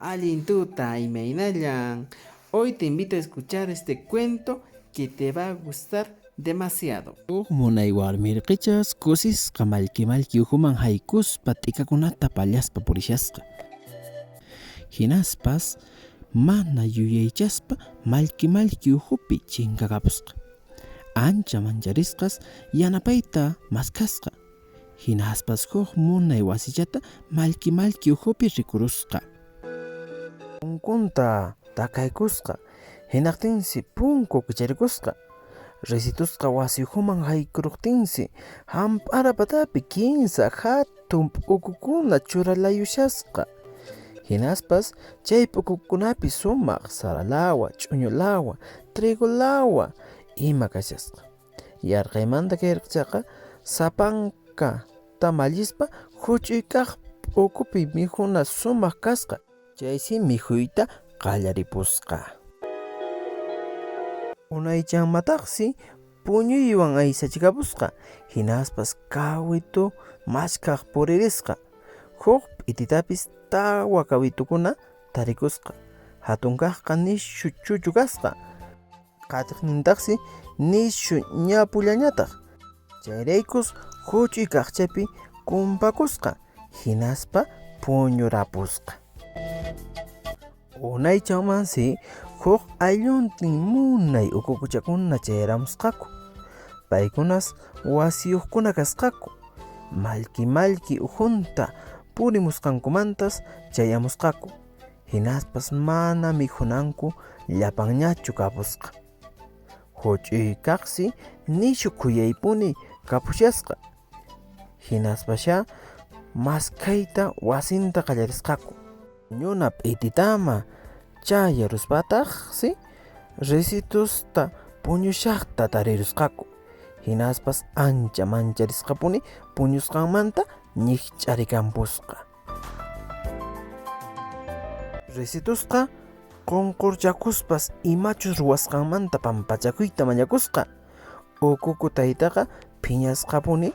Allin tuta, imaynallan. Hoy te invito a escuchar este cuento que te va a gustar demasiado. Huk munay warmi irqichas kusisqa mallki mallki ukhuman haykuspa t'ikakunata pallaspa purishasqa. Hinaspas mana yuyaychaspa mallki mallki ukhupi chinkakapusqa. Ancha mancharisqas yanapayta maskhasqa. Hinaspas huk munay wasichata mallki mallki ukhupi rikurusqa. Punkunta takaykusqa, hinaqtinsi punku kicharikusqa. Risitusqa wasi ukhuman haykuruqtinsi hamp'ara patapi kinsa hatun p'ukukuna churalayushasqa. Hinaspas chay p'ukukunapi sumaq saralawa, ch'uñulawa, trigolawa ima kashasqa. Yarqaymanta kay irqichaqa sapanka tamallispa huch'uy kaq p'ukupi mikhuna sumaq kasqa, chaysi mikhuyta qallaripusqa. Unaychanmataqsi puñuywan aysachikapusqa, hinaspas kawitu maskhaq puririsqa. Huk p'ititapis tawa kawitukuna tarikusqa. Hatun kaqqa nishu chuchu kasqa, qatiqnintaqsi nishu ñapullañataq. Chayraykus huch'uy kaqchapi kumpakusqa, hinaspa puñurapusqa. Unaychamansi huk aylluntin munay ukukuchakuna chayaramusqaku. Paykunas wasiyuqkuna kasqaku. Mallki mallki ukhunta purimusqankumantas chayamusqaku. Hinaspas mana mikhunanku llapanñachu kapusqa. Huch'uy kaqsi nishu khuyaypuni kapushasqa. Hinaspasha maskhayta wasinta qallarisqaku. Ñuna p'ititama chayaruspataqsi risitusta puñushaqta tarirusqaku. Hinaspas ancha mancharisqapuni puñusqanmanta ñikch'arikampusqa. Risitusqa qunqurchakuspas imachus ruwasqanmanta pampachakuyta mañakusqa. Ukuku taytaqa phiñasqapuni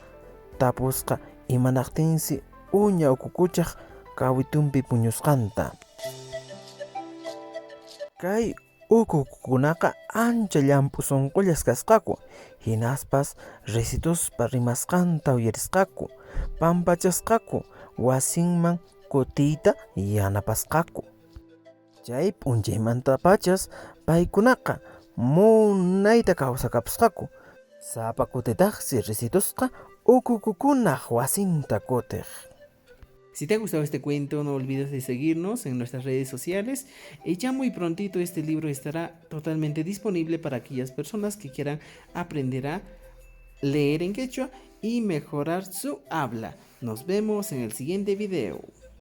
tapusqa imanaqtinsi uña ukukuchaq kawitunpi puñusqanta. Kay ukukukunaqa ancha llamp'u sunqullas kasqaku, hinaspas risituspa rimasqanta uyarisqaku, pampachasqaku, wasinman kutiyta yanapasqaku. Chay p'unchaymantapachas paykunaqa munayta kawsakapusqaku. Sapa kutitaqsi risitusqa ukukukunaq wasinta kutiq. Si te ha gustado este cuento, no olvides de seguirnos en nuestras redes sociales. Y ya muy prontito este libro estará totalmente disponible para aquellas personas que quieran aprender a leer en quechua y mejorar su habla. Nos vemos en el siguiente video.